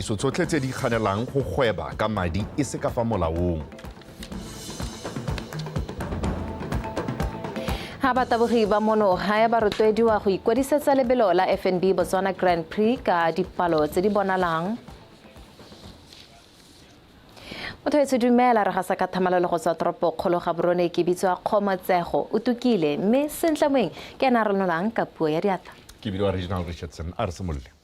So tsotlhe tse di kganelang go gweba ka madi e se ka fa molaong. Ha batabogi ba mono gae ba rotloediwa go ikwadisetsa lebelo la FNB Botswana Grand Prix ka dipalo tse di bonalang. Motho etsho dumela, re gasa ka thamalelo go tswa toropo kgolo Gaborone. Ke bitswa Kgomotsego o tukile, mme sentle moeng ke ena a re nolang ka puo ya diatla. Ke bidiwa Reginald Richardson, a re simolole.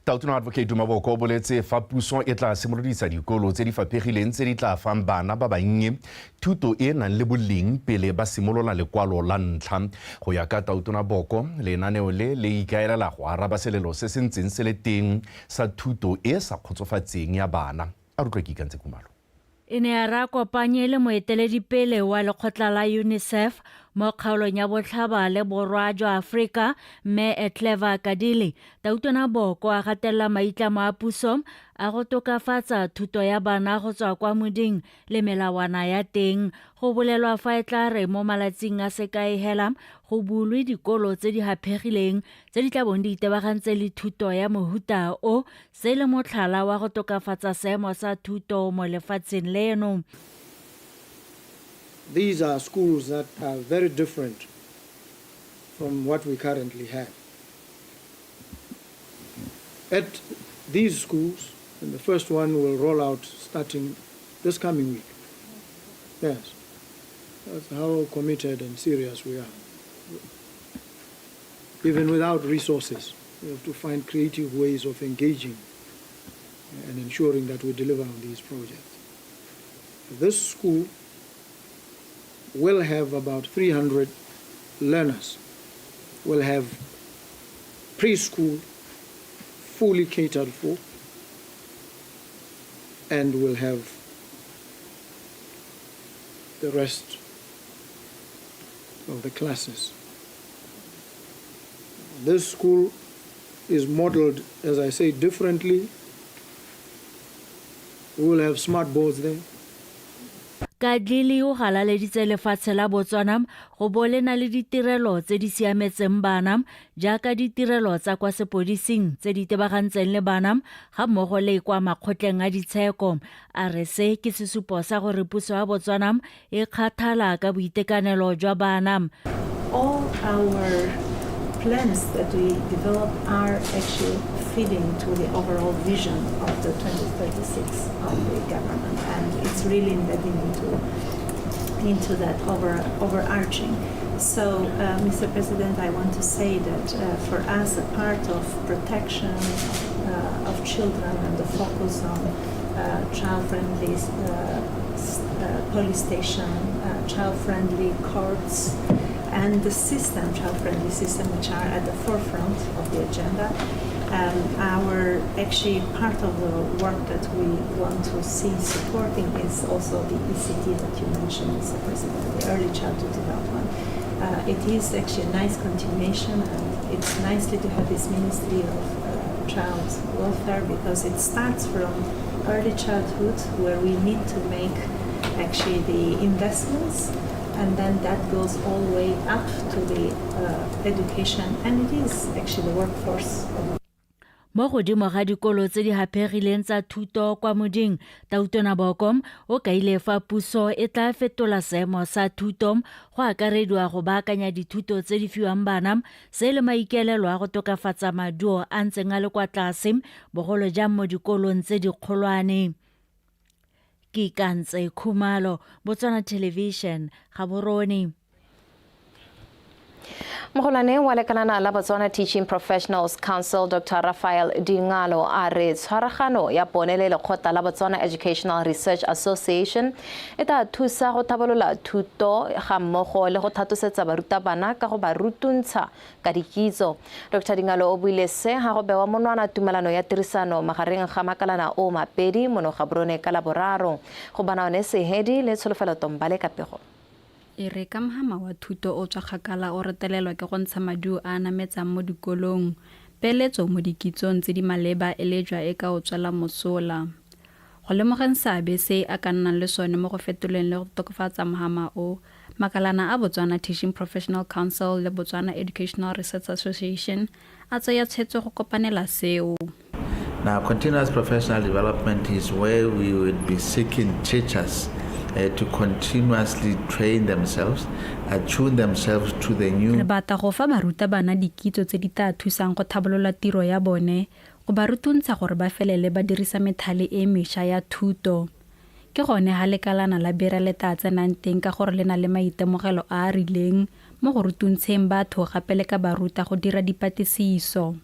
Tautona Advocate Duma Boko o boletse fa puso e tla simolodisa dikolo tse di faphegileng tse di tla fang bana ba bannye thuto e e nang le boleng pele ba simolola lekwalo la ntlha. Go ya ka Tautona Boko, lenaneo le le ikaelela go araba selelo se se ntseng se le teng sa thuto e e sa kgotsofatseng ya bana. A re utlwe ke Ikantse Khumalo. E ne ya re a kopanye le moeteledipele wa lekgotla la UNICEF mo kgaolong ya botlhaba le borwa jwa Afrika, Mme Etleva Kadili, Tautona Boko a gatelela maitlamo a puso a go tokafatsa thuto ya bana go tswa kwa moding le melawana ya teng. Go bolelwa fa e tla re mo malatsing a sekae hela go bulwe dikolo tse di haphegileng tse di tla bong di itebagantse le thuto ya mohuta o, se le motlhala wa go tokafatsa seemo sa thuto mo lefatsheng leno. These are schools that are very different from what we currently have. At these schools, and the first one will roll out starting this coming week. Yes, that's how committed and serious we are. Even without resources, we have to find creative ways of engaging and ensuring that we deliver on these projects. This school will have about 300 learners, will have preschool fully catered for, and will have the rest of the classes. This school is modeled, as I say, differently. We will have smart boards there. Kadlili o galaleditse lefatshe la Botswana go bo le na le ditirelo tse di siametseng bana jaaka ditirelo tsa kwa sepodising tse di itebagantseng le bana ga mmogo le kwa makgotleng a ditsheko. A re se ke sesupo sa gore puso ya Botswana e kgathala ka boitekanelo jwa bana. All our plans that we develop are actually feeding to the overall vision of the 2036 of the government, and it's really embedding into that overarching. So, Mr. President, I want to say that for us, a part of protection of children and the focus on child-friendly police station, child-friendly courts, and the system, child-friendly system, which are at the forefront of the agenda. Our actually part of the work that we want to see supporting is also the ECD that you mentioned, Mr. President, the early childhood development. It is actually a nice continuation, and it's nicely to have this Ministry of Child Welfare, because it starts from early childhood, where we need to make actually the investments, and then that goes all the way up to the education, and it is actually the workforce. Mo godimo ga dikolo tse di haphegileng tsa thuto kwa moding, Tautona Boko o kaile fa puso e tla fetola seemo sa thuto go akarediwa go baakanya dithuto tse di fiwang bana, se le maikaelelo a go tokafatsa maduo a ntseng a le kwa tlase, bogolo jang mo dikolong tse dikgolwane. Ke Ikantse Khumalo, Botswana Television, Gaborone. Mogolwane wa lekalana la Botswana Teaching Professionals Council, Dr. Raphael Dingalo, a re tshwaragano ya bone le lekgotla la Botswana Educational Research Association e tla thusa go tlhabolola thuto ga mmogo le go thatosetsa barutabana ka go ba rutuntsha ka dikitso. Dr. Dingalo o buile se ha go bewa monwana tumelano ya tirisano magareng ga makalana o mapedi mono Gaborone ka Laboraro. Go bana one Sehedi le Tsholofelo Tombale ka pego. E re ka mohama wa thuto o tswa kgakala o retelelwa ke go ntsha maduo a a nametsang mo dikolong, peeletso mo dikitsong tse di maleba e lejwa e ka o tswela mosola. Go lemogeng seabe se a ka nnang le sone mo go fetoleng le go tokafatsa mohama o, makalana a Botswana Teaching Professional Council le Botswana Educational Research Association a tsaya tshwetso go kopanela seo. Now, continuous professional development is where we would be seeking teachers to continuously train themselves, attune themselves to the new Re batla go fa barutabana dikitso tse di tla thusang go tlhabolola tiro ya bone, go ba rutuntsha gore ba felele ba dirisa methale e mešwa ya thuto. Ke gone ha lekalana la BERA le tla tsenang teng ka gore le na le maitemogelo a a rileng mo go rutuntsheng batho gape le ka ba ruta go dira dipatlisiso.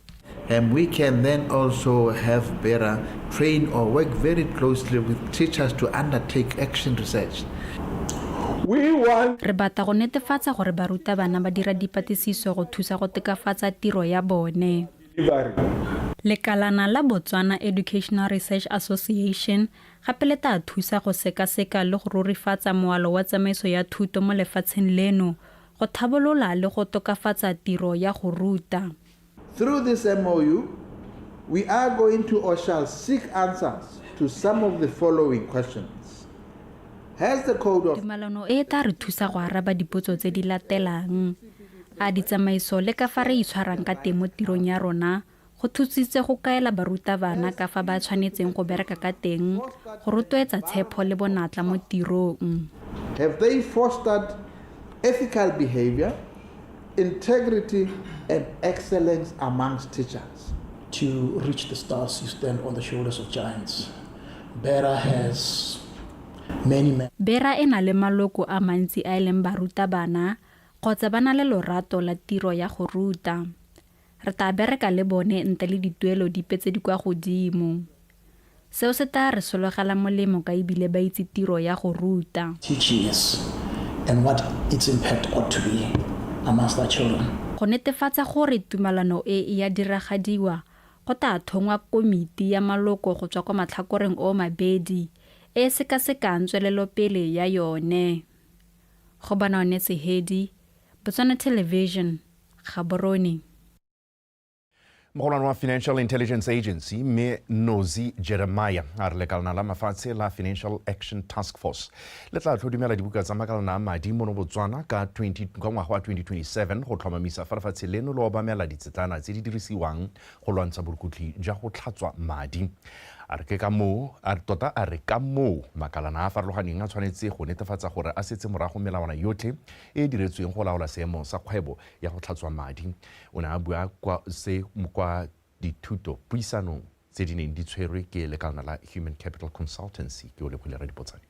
And we can then also have BERA train or work very closely with teachers to undertake action research. We want Re batla go netefatsa gore barutabana ba dira dipatlisiso go thusa go tokafatsa tiro ya bone. Delivery. Lekalana la Botswana Educational Research Association gape le tla thusa go sekaseka le go rurifatsa moalo wa tsamaiso ya thuto mo lefatsheng leno go tlhabolola le go tokafatsa tiro ya go ruta. Through this MOU, we are going to or shall seek answers to some of the following questions. Has the code of Tumalano e tla re thusa go araba dipotso tse di latelang. A ditsamaiso le ka fa re itshwarang ka teng mo tirong ya rona go thusitse go kaela barutabana ka fa ba tshwanetseng go bereka ka teng go rotloetsa tshepo le bonatla mo tirong. Have they fostered ethical behavior, integrity, and excellence amongst teachers? To reach the stars, you stand on the shoulders of giants. BERA has many men. BERA e na le maloko a mantsi a e leng barutabana kgotsa ba na le lorato la tiro ya go ruta. Re tla bereka le bone ntle le dituelo dipe tse di kwa godimo. Seo se tla re sologela molemo ka ebile ba itse tiro ya go ruta. Teaching is and what its impact ought to be amongst our children. Go netefatsa gore tumalano e e a diragadiwa, go tla thongwa komiti ya maloko go tswa kwa matlhakoreng o mabedi e e sekasekang tswelelopele ya yone. Go bona Sehedi, Botswana Television, Gaborone. Mogolwane wa Financial Intelligence Agency, mme Nozi Jeremiah, a re lekalana la mafatshe la Financial Action Task Force le tla tlhodumela dibuka tsa makalana a madi mono Botswana ka 20 ka ngwaga wa 2027 go tlhomamisa fa lefatshe leno le obamela ditsetlana tse di dirisiwang go lwantsha borukutlhi jwa go tlhatswa madi. A re ke ka moo a re tota a re ka moo makalana a a farologaneng a tshwanetse go netefatsa gore a setse morago melawana yotlhe e e diretsweng go laola seemo sa kgwebo ya go tlhatswa madi. O ne a bua kwa se kwa dithuto puisanong tse di neng di tshwerwe ke lekalana la Human Capital Consultancy. Ke o lebogile Radipotsane.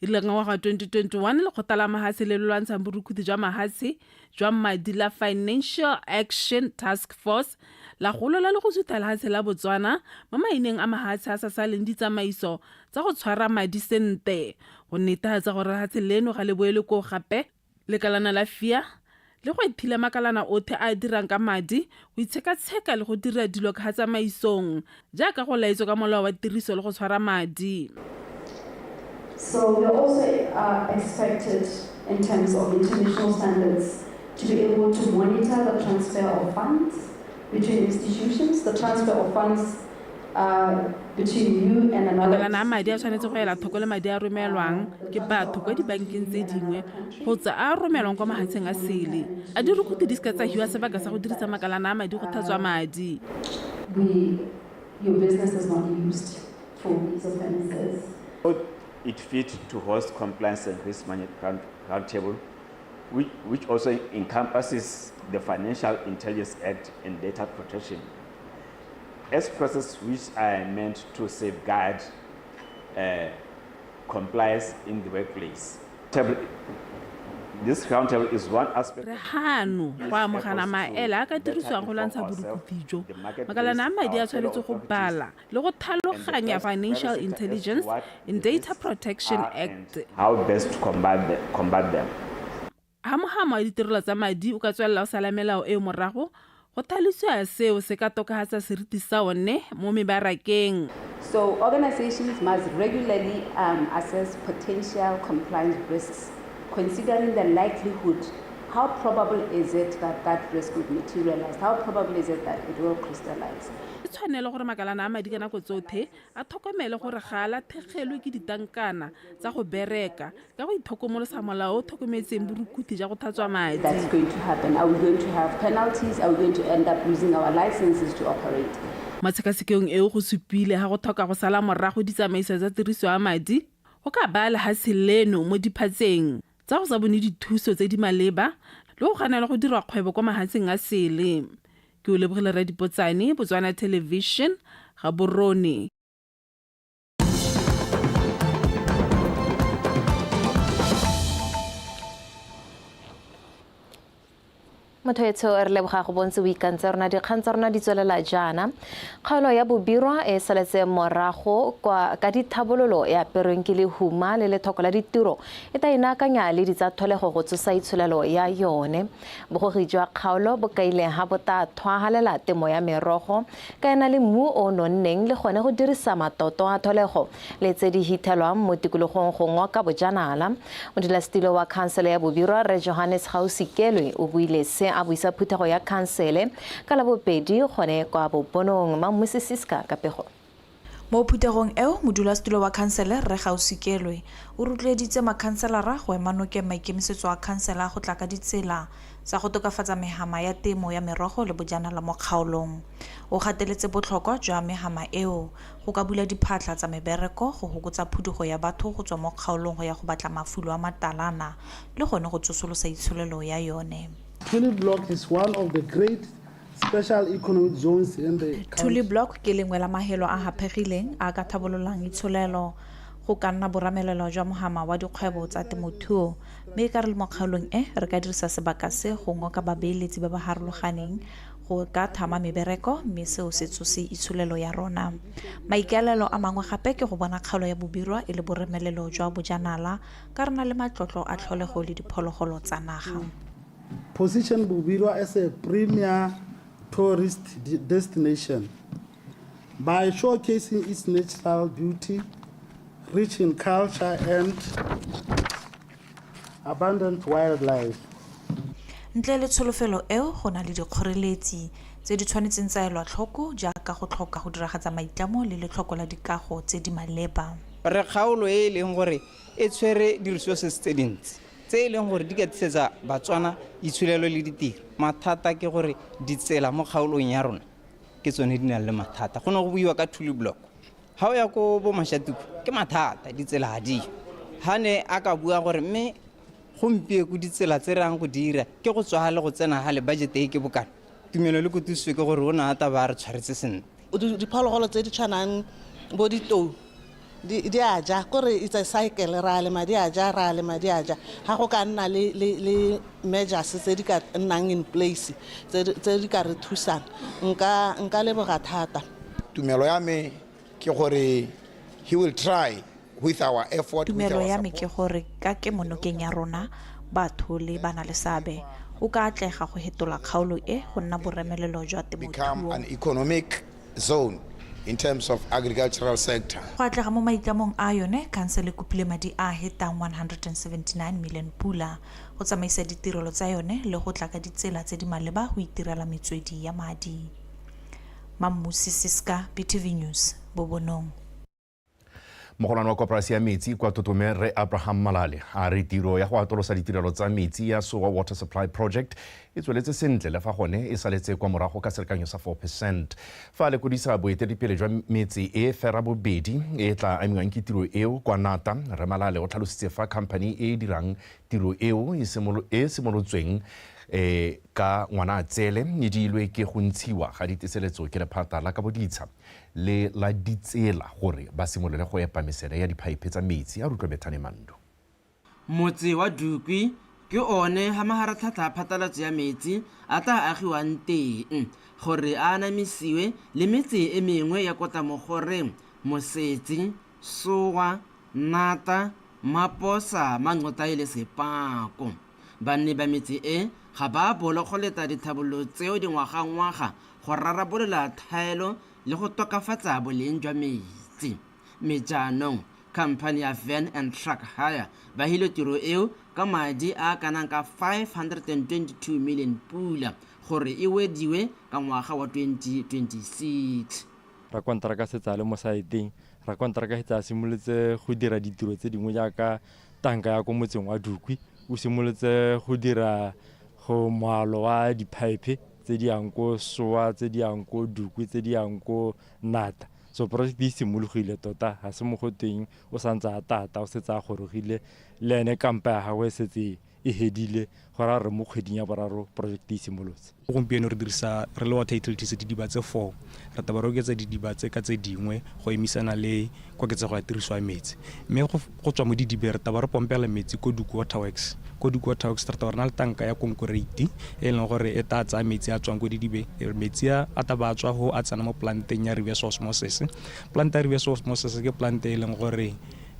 E rile ka ngwaga wa 2021, lekgotla la mahatshe le le lwantshang borukhuthi jwa mahatshe jwa madi la Financial Action Task Force la golola le go sutha lehatshe la Botswana mo maineng a mahatshe a sa saleng ditsamaiso tsa go tshwara madi sente. Go netefatsa gore lehatshe leno ga le boele koo gape, lekalana la FIA le go ethile makalana otlhe a a dirang ka madi go itshekatsheka le go dira dilo ka ga tsamaisong jaaka go laetswe ka molao wa tiriso le go tshwara madi. So we are also expected, in terms of international standards, to be able to monitor the transfer of funds between institutions, the transfer of funds between you and another. Makalana a madi a tshwanetse go ela tlhoko le madi a romelwang ke batho kwa dibankeng tse dingwe kgotsa a romelwang kwa mahatsheng a sele. A dirukuti di seka tsa hiwa sebaka sa go dirisa makalana a madi go tlhatswa madi. Your business is not used for these offenses. It fit to host compliance and risk management roundtable, which also encompasses the Financial Intelligence Act and data protection as processes which are meant to safeguard compliance in the workplace. This roundtable is one aspect. Re gano go amogela maele a ka dirisiwang go lwantsha borukuthi jo. Makalana a madi a tshwanetse go bala le go tlhaloganya Financial Intelligence and Data Protection Act. How best to combat them. Ha mohamo wa ditirelo tsa madi o ka tswelela o sala melao e morago, go thalisiwa seo se ka tokafatsa seriti sa one mo mebarakeng. So organizations must regularly assess potential compliance risks, considering the likelihood. How probable is it that that risk would materialize? How probable is it that it will crystallize? E tshwanelo gore makalana a madi ka nako tsotlhe a tlhokomele gore ga a latlhegelwe ke ditankana tsa go bereka ka go itlhokomolosa molao o tlhokometseng borukuthi ja go tlhatswa madi. That's going to happen. Are we going to have penalties? Are we going to end up losing our licenses to operate? Mo tshekasekong eo go supile ga go tlhoka go sala morago ditsamaiso tsa tiriso ya madi go ka baya lehatshe leno mo diphatseng tsa go sa bone dithuso tse di maleba le go ganela go dirwa kgwebo kwa mahatsheng a sele. Ke o lebogile Radipotsane, Botswana Television, Gaborone. Motho etsho, re leboga go bontse o ikantse rona. Dikgang tsa rona di tswelela jaana. Kgaolo ya Bobirwa e saletse morago kwa ka dithabololo e aperweng ke lehuma le lethoko la ditiro e ta inaakanya le ditsa tlholego go tsosa itsholelo ya yone. Bogogi jwa kgaolo bo kaile ha bo ta thwagalela temo ya merogo ka ena le mmu o nonneng le gone go dirisa matoto a tlholego le tse di hithelwang mo tikologong go ngoka bojanala. Modulasetilo wa khansele ya Bobirwa, Rre Johannes Gaosikelwe, o buile se a buisa phuthego ya khansele ka Labobedi gone kwa Bobonong. Mammusi Siska ka pego. Mo phuthegong eo, modulasetulo wa khansele, Rre Gaosikelwe, o rotloeditse makhanselara go ema nokeng maikemisetso a khansele a go tla ka ditsela tsa go tokafatsa mehama ya temo ya merogo le bojanala mo kgaolong. O gateletse botlhokwa jwa mehama eo go ka bula diphatlha tsa mebereko, go hokotsa phudugo ya batho go tswa mo kgaolong go ya go batla mafulo a matalana le gone go tsosolosa itsholelo ya yone. Tuli Block is one of the great special economic zones in the Tuli Block ke lengwe la mahelo a haphegileng a ka thabololang itsholelo go ka nna boramelelo jwa mohama wa dikgwebo tsa temothuo, mme ka re le mo kgaolong e re ka dirisa sebaka se go ngoka babeeletsi ba ba harologaneng go ka thama mebereko, mme seo se tsose itsholelo ya rona. Maikaelelo a mangwe gape ke go bona kgaolo ya Bobirwa e le boremelelo jwa bojanala ka re na le matlotlo a tlholego le diphologolo tsa naga. Position Bobirwa as a premier tourist destination by showcasing its natural beauty, rich in culture and abundant wildlife. Ntle le tsholofelo eo, go na le dikgoreletsi tse di tshwanetseng tsa elwa tlhoko jaaka go tlhoka go diragatsa maitlamo le letlhoko la dikago tse di maleba. Re kgaolo e e leng gore e tshwere di-resources tse dintsi tse e leng gore di ka tlisetsa Batswana itsholelo le ditiro. Mathata ke gore ditsela mo kgaolong ya rona ke tsone di nang le mathata. Go ne go buiwa ka Tuli Block, ga o ya ko bo Mashatuku ke mathata, ditsela ga diyo. Ga ne a ka bua gore mme gompieko ditsela tse re yang go dira ke go tswa le go tsena ga le budget e ke bokana, tumelo le kutlwisiso ke gore o ne a ta ba re tshwaretse sentle. Diphologolo tse di tshwanang bo ditou di a ja, kore it's a cycle, ra lema di a ja, ra lema di a ja. Ga go ka nna le measures tse di ka nnang in place tse di ka re thusang, nka leboga thata. Tumelo ya me ke gore he will try with our effort, with Tumelo our ya me ke support. gore ka kemonokeng ya rona batho le bana le seabe o ka atlega go hetola kgaolo e go nna boremelelo jwa Become temothuo. an economic zone in terms of agricultural sector. Go atlega mo maitlamong a yone, khansele e kopile madi a hetang 179 million pula go tsamaisa ditirelo tsa yone le go tla ka ditsela tse di maleba go itirela metswedi ya madi. Mammusi Siska, BTV News, Bobonong. Mogolwane wa koporasi ya metsi kwa Totome, Rre Abraham Malale, a re tiro ya go atolosa ditirelo tsa metsi ya Sowa Water Supply Project e tsweletse sentle le fa gone e saletse kwa morago ka selekanyo sa 4%. Fa a lekodisa boeteledipele jwa metse e fera bobedi e tla amiwang ke tiro eo kwa Nata, Rre Malale o tlhalositse fa company e e dirang tiro eo e simolotsweng ka ngwana a tsele e diilwe ke go ntshiwa ga diteseletso ke lephata la kaboditsha le la ditsela gore ba simolole go epa mesele ya diphaephe tsa metsi. A rutlwe Bethane Mando. Motse wa Dukwi ke one ga maharatlhatlha a phatlalatso ya metsi a tla agiwang teng gore a anamisiwe le metse e mengwe ya Kotlamogoreng, Mosetsi, Sowa, Nata, Maposa, Manqotae le Sepako. Banni ba metse e ga ba bolo go leta ditlhabololo tseo dingwagangwaga go rarabolola thaelo le go tokafatsa boleng jwa metsi. Mme jaanong khamphani ya Van and Truck Hire ba hile tiro eo ka madi a kanang ka 522 million pula gore e wediwe ka ngwaga wa 2026. Rakonteraka setse a le mo saeteng, rakonteraka setse a simolotse go dira ditiro tse dingwe jaaka tanka ya ko motseng wa Dukwi, o simolotse go dira go moalo wa diphaephe. tse di yang ko Soa, tse di yang ko Dukwi, tse di yang ko Nata. So project e simologile tota, ga se mo go teng o santse a tata, o setse a gorogile le ene kampa ya gagwe e setse e hedile, go raya gore mo kgweding ya boraro project e simolotse. Gompieno re dirisa re le water utilities didiba tse 4, re taba re oketsa didiba tse ka tse dingwe go emisana le koketsego ya tiriso ya metsi, mme go tswa mo didibeng re taba re pompela metsi ko Dukwi Waterworks. Ko Dukwi Waterworks re taba re na le tanka ya konkoreiti e leng gore e tla tsaya metsi a tswang ko didibeng, metsi a a taba a tswa go a tsena mo planteng ya reverse osmosis. Plant ya reverse osmosis ke plant e leng gore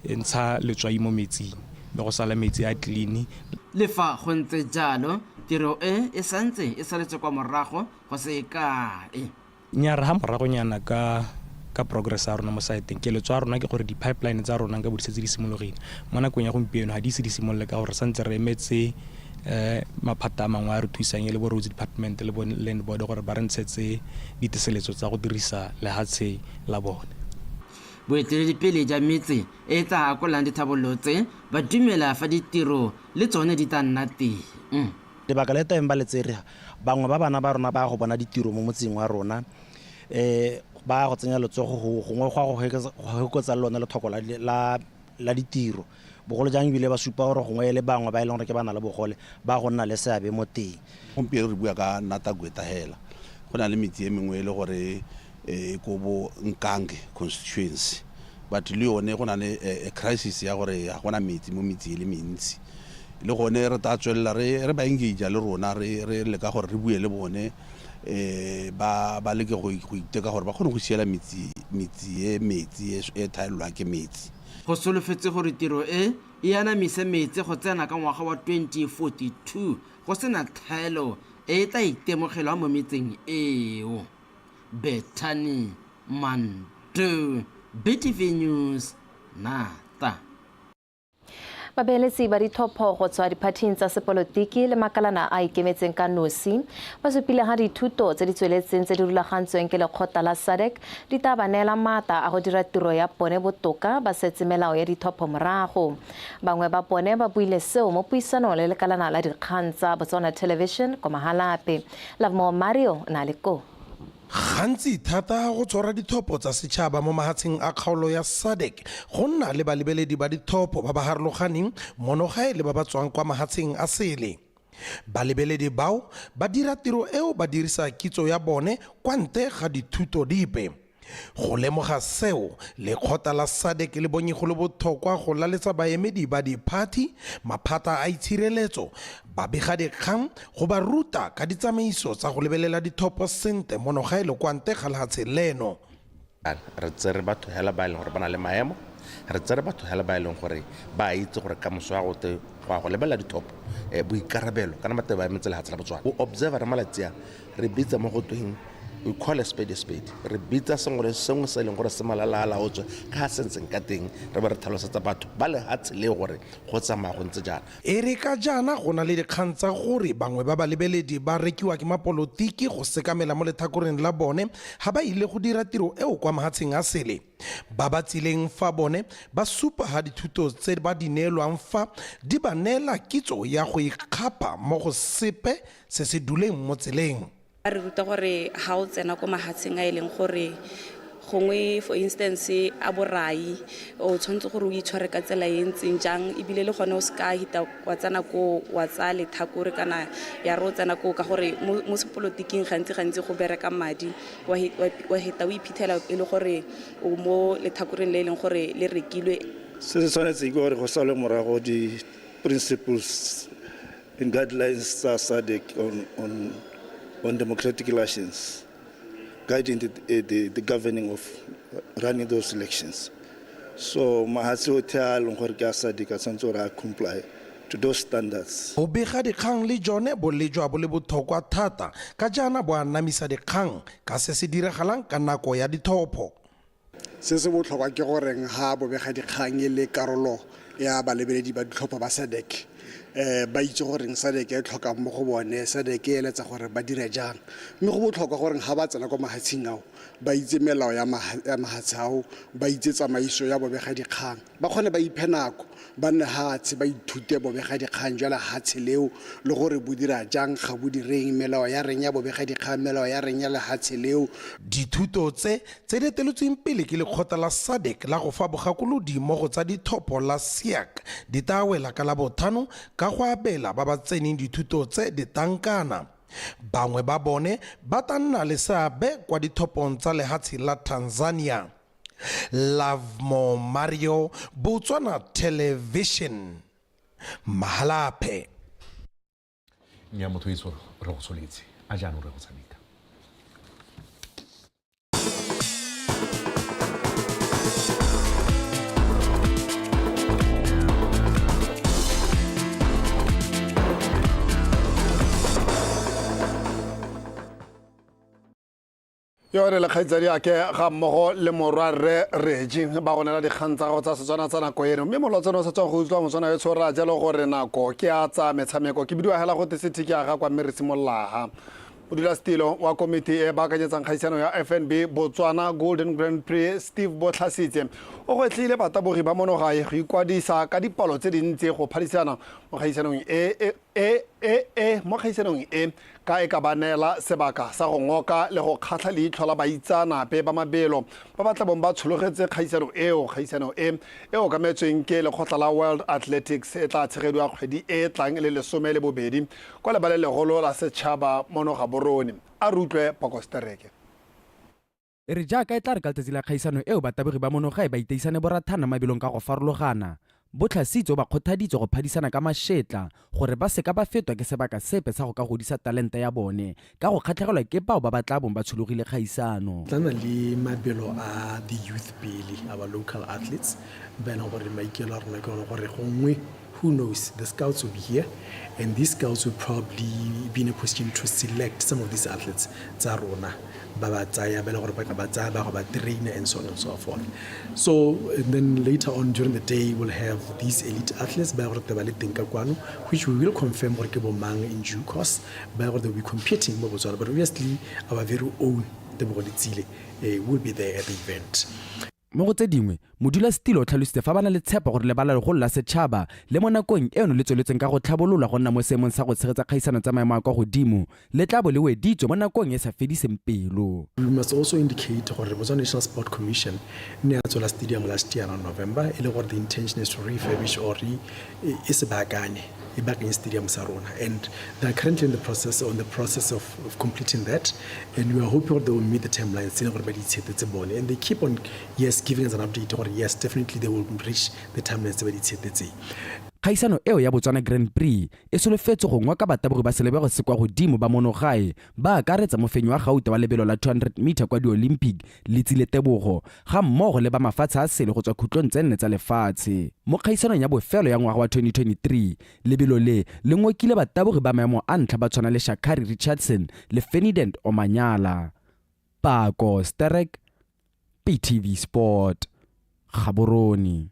e ntsha letswai mo metsing mme go sala metsi a clean. Le fa go ntse jalo, tiro e e santse e saletse kwa morago go se kae. Nnyaa, re ha moragonyana ka progress ya rona mo site-eng. Keletso ya rona ke gore di-pipeline tsa rona nka bo di setse di simologile. Mo nakong ya gompieno ga di ise di simolole ka gore santse re emetse maphata a mangwe a re thusang e le bo Roads Department le bo Land Board gore ba re ntshetse diteseletso tsa go dirisa lehatshe la bone. Boeteledipele jwa metse e e tla akolang dithabololo tse ba dumela fa ditiro le tsone di tla nna teng. Lebaka le teng ba le tsere, bangwe ba bana ba rona ba go bona ditiro mo motseng wa rona, ba go tsenya letsogo gongwe go a go hekotsa le lone lethoko la ditiro, bogolo jang ebile ba supa gore gongwe e le bangwe ba e leng gore ke ba na le bogole ba go nna le seabe mo teng. Gompieno re bua ka Nata Gweta hela, go na le metsi e mengwe e le gore e ko bo Nkange constituency, but le yone go na le crisis ya gore ga gona metsi mo metsi e le mentsi. Le gone re tla tswelela re ba engage le rona, re leka gore re bue le bone, ba leke go iteka gore ba kgone go siela metsi e metsi e thaelelwang ke metsi. Go solofetse gore tiro e e anamise metsi go tsena ka ngwaga wa 2042 go sena thaelo e e tla itemogelwang mo metseng eo. Bethany Manto, BTV News, Nata. Babeeletsi ba ditlhopho go tswa diphathing tsa sepolotiki le makalana a ikemetseng ka nosi ba supile ga dithuto tse di tsweletseng tse di rulagantsweng ke lekgotla la SADC di tla ba neela maatla a go dira tiro ya bone botoka ba setse melao ya ditlhopho morago. Bangwe ba bone ba buile seo mo puisanong le lekalana la dikgang tsa Botswana Television kwa Mahalapye. Lovemore Mario na le ko. Gantsi thata go tshwara ditlhopho tsa setšhaba mo mahatsheng a kgaolo ya SADC go nna le balebeledi ba ditlhopho ba ba harologaneng mono gae le ba ba tswang kwa mahatsheng a sele. Balebeledi bao ba dira tiro eo ba dirisa kitso ya bone kwa ntle ga dithuto dipe. Go lemoga seo, lekgotla la SADC le bonye go le botlhokwa go laletsa baemedi ba diphathi, maphata a itshireletso, babegadikgang go ba ruta ka ditsamaiso tsa go lebelela ditlhopho sentle mono gae le kwa ntle ga lehatshe leno. Re tsere batho hela ba e leng gore ba na le maemo, re tsere batho hela ba e leng gore ba itse gore kamoso ya go te go ya go lebelela ditlhopho, boikarabelo kana ba teng ba emetse lehatshe la Botswana. O observer re malatsi a re bitsa mo go tweng we call a spade a spade, re bitsa sengwe le sengwe se e leng gore se malala a laotswe ka se ntseng ka teng, re ba re tlhalosetsa batho ba lehatshe le gore go tsamaya go ntse jaana. E re ka jaana go na le dikgang tsa gore bangwe ba balebeledi ba rekiwa ke mapolotiki go sekamela mo letlhakoreng la bone ga ba ile go dira tiro eo kwa mahatsheng a sele. Ba ba tsileng fa bone ba supa ga dithuto tse ba di neelwang fa di ba neela kitso ya go ikgapha mo go sepe se se duleng mo tseleng. Ba re ruta gore ha o tsena ko mahatsheng a e leng gore gongwe for instance a borai, o tshwanetse gore o itshware ka tsela e ntseng jang, ebile le gone o se ka hita wa tsena ko wa tsaya lethakore kana ya re o tsena ko, ka gore mo sepolotiking gantsi go bereka madi, wa heta o iphitlhela e le gore o mo lethakoreng le e leng gore le rekilwe. Se se tshwanetseng ke gore go salwe morago di-principles and guidelines tsa SADC on democratic elections, guiding the governing of running those elections. So mahatshe otlhe a leng gore ke a SADC a tshwanetse gore a comply to those standards. Go bega dikgang le jone bo lejwa bo le botlhokwa thata ka jaana bo anamisa dikgang ka se se diragalang ka nako ya ditlhopho. Se se botlhokwa ke goreng ga bobega dikgang e le karolo ya balebeledi ba ditlhopho ba SADC, ba itse goreng SADC e tlhokang mo go bone, SADC e eletsa gore ba dire jang. Mme go botlhokwa goreng ga ba tsena kwa mahatsheng ao ba itse melao ya mahatshe ao, ba itse tsamaiso ya bobegadikgang, ba kgone ba iphe nako ba nne hatshe ba ithute bobegadikgang jwa lehatshe leo le gore bo dira jang, ga bo direng, melao ya reng ya bobegadikgang, melao ya reng ya lehatshe leo. Dithuto tse tse di eteletsweng pele ke lekgotla la SADC la go fa bogakolodi mo go tsa dithopo la SIAC di tla wela ka Labotlhano ka go abela ba ba tseneng dithuto tse ditankana. Bangwe ba bone ba tla nna le seabe kwa dithopong tsa lehatshe la Tanzania. Lovemore Mario, Botswana Television, Mahalapye. Nya motho itse re go tsholetse a jaanong re go tshameka. Yone le kgaitsadi ake ga mmogo le morwarre Regi ba go nela dikgang tsa gago tsa Setswana tsa nako eno, mme molotseno o sa tswang go utlwa Motswana yo tshora jalo gore nako ke a tsa metshameko ke bidiwa hela go te city ke aga kwa mme re simolola. Modulasetilo wa komiti e baakanyetsang kgaisano ya FNB Botswana Golden Grand Prix Steve Botlhasitse o gwetlhile batabogi ba monogae go ikwadisa ka dipalo tse dintsi go phadisana mo kgaisanong e e mo kgaisanong e ka e ka ba neela sebaka sa go ngoka le go kgatlha leitlho la baitseanape ba mabelo ba ba tla bong ba tshologetse kgaisano eo. Kgaisano e e okametsweng ke lekgotla la World Athletics e tla tshegediwa kgwedi e tlang le 12 kwa lebaleng legolo la setšhaba mono Gaborone. A re utlwe Pakostereke. E re jaaka e tla re ka letsatsi la kgaisano eo batabogi ba monogae ba iteisane borathana mabelong ka go farologana, Botlhasitse o ba kgothaditse go phadisana ka mashetla gore ba seka ba fetwa ke sebaka sepe sa go ka godisa talente ya bone ka go kgatlhegelwa ke bao ba ba tla bong ba tshologile kgaisano. Tla na le mabelo a the youth pele, our local athletes, ba e leng gore maikelo a rona ke one gore gongwe, who knows, the scouts will be here and these scouts will probably be in a position to select some of these athletes tsa rona, ba ba tsaya ba e leng gore ba ka ba tsaya ba go ba trainer and so on and so forth. So and then later on during the day we'll have these elite athletes ba e gore ba le teng ka kwano, which we will confirm gore ke bo mang in due course, ba e gore they will be competing mo Botswana, but obviously our very own Tebogo Letsile will be there at the event. Mo go tse dingwe, modulasetilo o tlhalositse fa ba na le tshepo gore lebala legolo la setšhaba le mo nakong eno le tsweletseng ka go tlhabololwa go nna mo seemong sa go tshegetsa kgaisano tsa maemo a kwa godimo le tla bo le weditswe mo nakong e sa fediseng pelo. We must also indicate gore Botswana National Sport Commission ne ya tswela stadium last year around November, e le gore the intention is to refurbish or e se baakanye, e baakanye stadium sa rona, and they are currently in the process, on the process of completing that, and we are hoping they will meet the timelines tse e leng gore ba di itshetetse bone, and they keep on yes giving us an update gore yes definitely they will reach the timelines tse ba di itshetetseng. Kgaisano eo ya Botswana Grand Prix e solofetswe go ngoka batabogi ba selebego se kwa godimo ba monogae ba akaretsa mofenyi wa gauta wa lebelo la 200 meter kwa di-Olympic Letsile Tebogo ga mmogo le ba mafatshe a sele go tswa khutlong tse nne tsa lefatshe. Mo kgaisanong ya bofelo ya ngwaga wa 2023, lebelo le le ngokile batabogi ba maemo a ntlha ba tshwana le Sha'Carri Richardson le Ferdinand Omanyala. Pako Sterek, PTV Sport, Gaborone.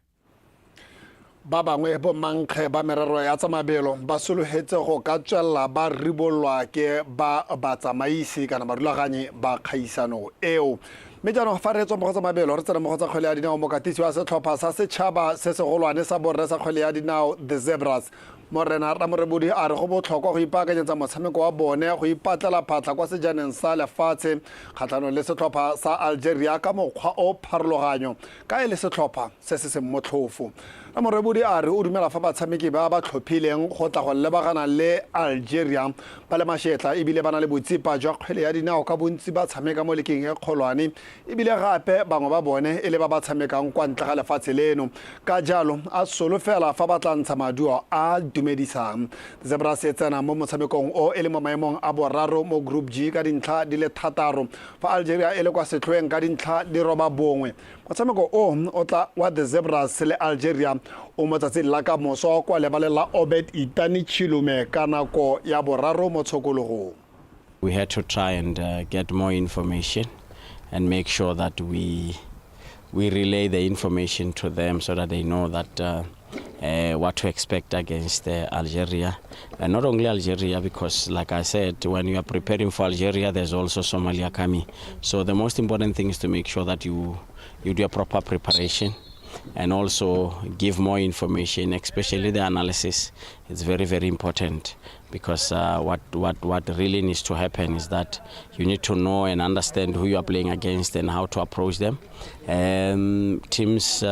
Ba bangwe bo mankge ba merero ya tsa mabelo ba sologetse go ka tswelela ba ribolwa ke ba batsamaisi kana barulaganyi ba kgaisano eo. Mme jaanong fa re tswa mo go tsa mabelo re tsena mo go tsa kgwele ya dinao. Mokatisi wa setlhopha sa setšhaba se segolwane sa borre sa kgwele ya dinao The Zebras, Morena Ramorebodi, a re go botlhokwa go ipaakanyetsa motshameko wa bone go ipatlela phatlha kwa sejaneng sa lefatshe kgatlhanong le setlhopha sa Algeria ka mokgwa o pharologanyo ka e le setlhopha se se seng motlhofo. Ramorebodi a re o dumela fa batshameki ba ba tlhophileng go tla go lebagana le Algeria ba le mashetla ebile ba na le botsipa jwa kgwele ya dinao ka bontsi ba tshameka mo lekeng e kgolwane, ebile gape bangwe ba bone e le ba ba tshamekang kwa ntle ga lefatshe leno, ka jalo a solofela fa ba tla ntsha maduo a dumedisang. Zebras e tsena mo motshamekong o e le mo maemong a boraro mo Group G ka dintlha di le 6, fa Algeria e le kwa setlhoeng ka dintlha di 9. Motshameko o o tla wa The Zebras le Algeria o mo tsatsing la ka moso kwa lebaleng la Obed Itani Chilume ka nako ya 3 mo tshokologong. We had to try and get more information and make sure that we relay the information to them so that they know that what to expect against Algeria. And not only Algeria, because like I said, when you are preparing for Algeria, there's also Somalia coming. So the most important thing is to make sure that you do a proper preparation and also give more information, especially the analysis. It's very, very important, because what really needs to happen is that you need to know and understand who you are playing against and how to approach them. Teams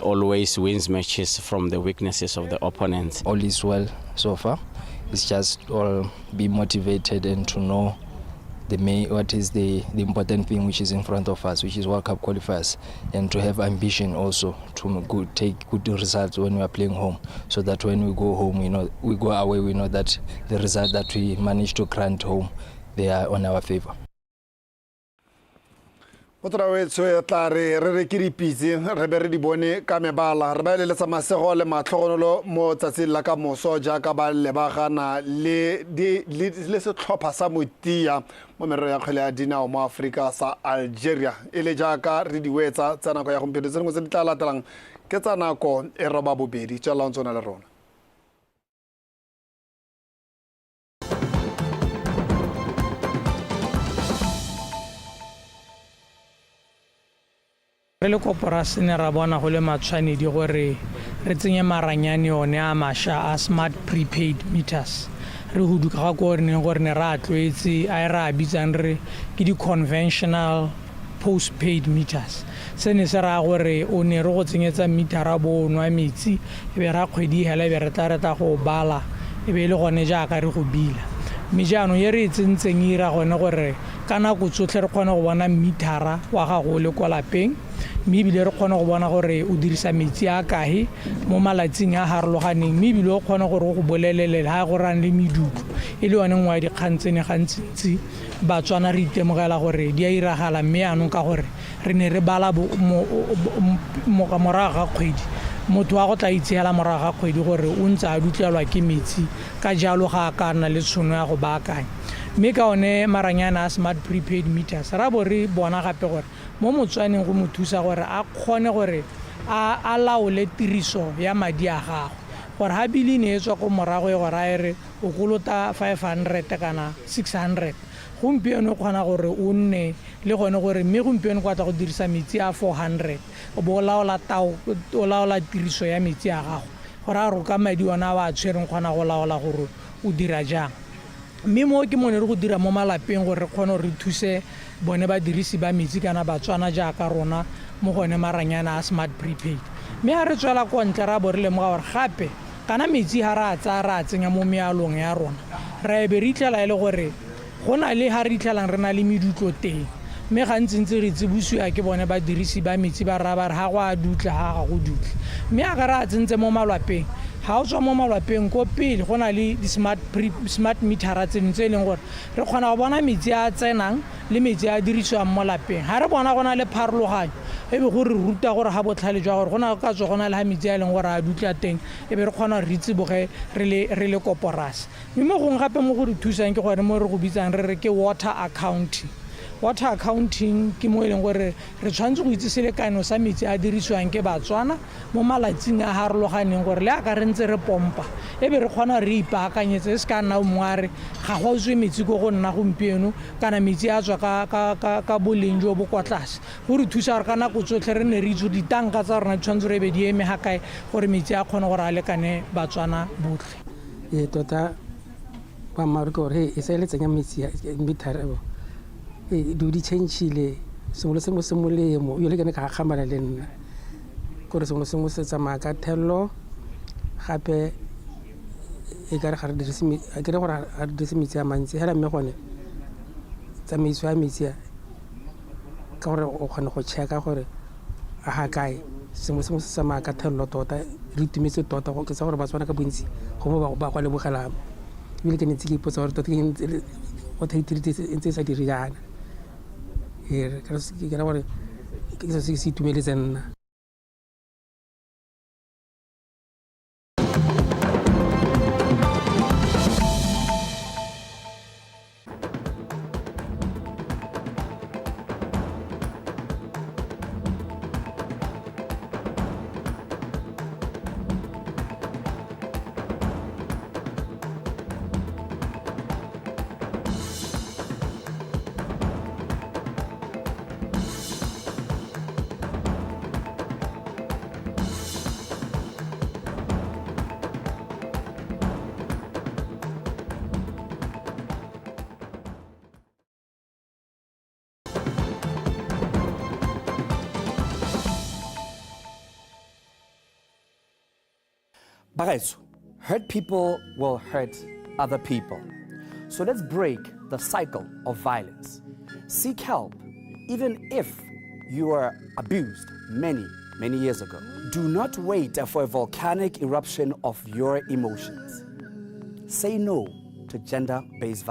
always wins matches from the weaknesses of the opponents. All is well so far. It's just all be motivated and to know what is the important thing which is in front of us, which is World Cup qualifiers, and to have ambition also to take good results when we are playing home, so that when we go home, we know, we go away, we know that the result that we managed to grant home, they are on our favor. Motswedi e tla re re ke dipitse re be re di bone ka mebala re ba eleletsa masego le matlhogonolo mo tsatsing la ka moso jaaka ba lebagana le setlhopha sa motia mo merero ya kgwele ya dinao mo Aforika sa Algeria e le jaaka re di wetsa tsa nako ya gompieno tse dingwe tse di tla latelang ke tsa nako e 8:30 tswelelang tsona le rona. Re le koporasi ne ra bona go le matshwanedi gore re tsenye maranyane one a mašwa a smart prepaid meters. Re huduka ga ko re neng gore ne re a tlwaetse a e re a bitsang re ke di-conventional postpaid meters. Se ne se raya gore o ne re go tsenyetsa metera bo o nwa metsi e be ra kgwedi hela e be re tla go bala e be e le gone jaaka re go bila. Mme jaanong e re e tsentseng e ira gone gore ka nako tsotlhe re kgone go bona metara wa gago o le kwa lapeng, mme ebile re kgone go bona gore o dirisa metsi a kae mo malatsing a harologaneng, mme ebile o kgone gore o go bolelele ha go rang le medutlo e le yone nngwe ya dikgang tse ne gantsintsi Batswana re itemogela gore di a iragala. Mme yaanong ka gore re ne re bala morago ga kgwedi, motho wa go tla itseela morago ga kgwedi gore o ntse a dutlelwa ke metsi, ka jalo ga a ka nna le tšhono ya go baakanya. Mme ka one maranyana a smart prepaid meters ra bo re bona gape gore mo Motswaneng go mo thusa gore a kgone gore a laole tiriso ya madi a gagwe, gore ha bili ne e tswa ko morago e go raya re o kolota 500 kana 600, gompieno o kgona gore o nne le gone gore mme gompieno kwa tla go dirisa metsi a 400, o bo o laola tiriso ya metsi a gago, gore a roka madi ona a wa tshwereng kgona go laola gore o dira jang. Mme mo ke mone re go dira mo malapeng gore re kgone gore re thuse bone badirisi ba metsi kana Batswana jaaka rona mo gone maranyana a smart prepaid. Mme ha re tswela ko ntle ra bo re lemoga gore gape kana metsi ha re a tsaya re a tsenya mo mealong ya rona, ra e be re itlhela e le gore go na le ha re itlhelang re na le medutlo teng, mme gantsintsi re tsebosiwa ke bone badirisi ba metsi ba raya ba re ha go a dutla ha ga go dutle. Mme a ka re a tsentse mo malwapeng, ha o tswa mo malwapeng ko pele go na le di-smart metera tseno tse e leng gore re kgona go bona metsi a tsenang le metsi a dirisiwang mo lapeng. Ha re bona go na le pharologanyo e be go re ruta gore ga botlhale jwa gore go na ka tswa go na le ha metsi a e leng gore a dutla teng, e be re kgona gore re tsiboge re le koporasi. Mme mo gongwe gape mo go re thusang ke gone mo re go bitsang re re ke water accounting. Water accounting ke mo e leng gore re tshwanetse go itse selekano sa metsi a dirisiwang ke Batswana mo malatsing a harologaneng, gore le a ka re ntse re pompa e be re kgona re ipaakanyetse, e se ka nna mongwe a re ga go tswe metsi ko go nna gompieno kana metsi a tswa ka boleng jo bo kwa tlase. Go re thusa gore ka nako tsotlhe re ne re itse ditanka tsa rona di tshwanetse re be di eme ga kae gore metsi a kgone gore a lekane Batswana botlhe. Ee, tota boammaaruri ke gore e sa le tsenya metsi metara dilo di change-ile, sengwe le sengwe se molemo, ebile ke ne ka gakgamala le nna gore sengwe le sengwe se tsamaya ka thelelo. Gape e kare ga re dirise a kere gore ga re dirise metsi a mantsi hela, mme gone tsamaiso ya metsi a ka gore o kgone go check-a gore a ga kae, sengwe le sengwe se tsamaya ka thelelo tota. Re itumetse tota ke tsa gore Batswana ka bontsi gongwe ba go lebogelang, ebile ke ne ntse ke ipotsa gore tota ke water utility e ntse e sa dire jaana. Ee, ke ra gore ke selo se se itumeletseng nna. Bagaetsho, hurt people will hurt other people. So let's break the cycle of violence. Seek help, even if you were abused many, many years ago. Do not wait for a volcanic eruption of your emotions. Say no to gender based violence.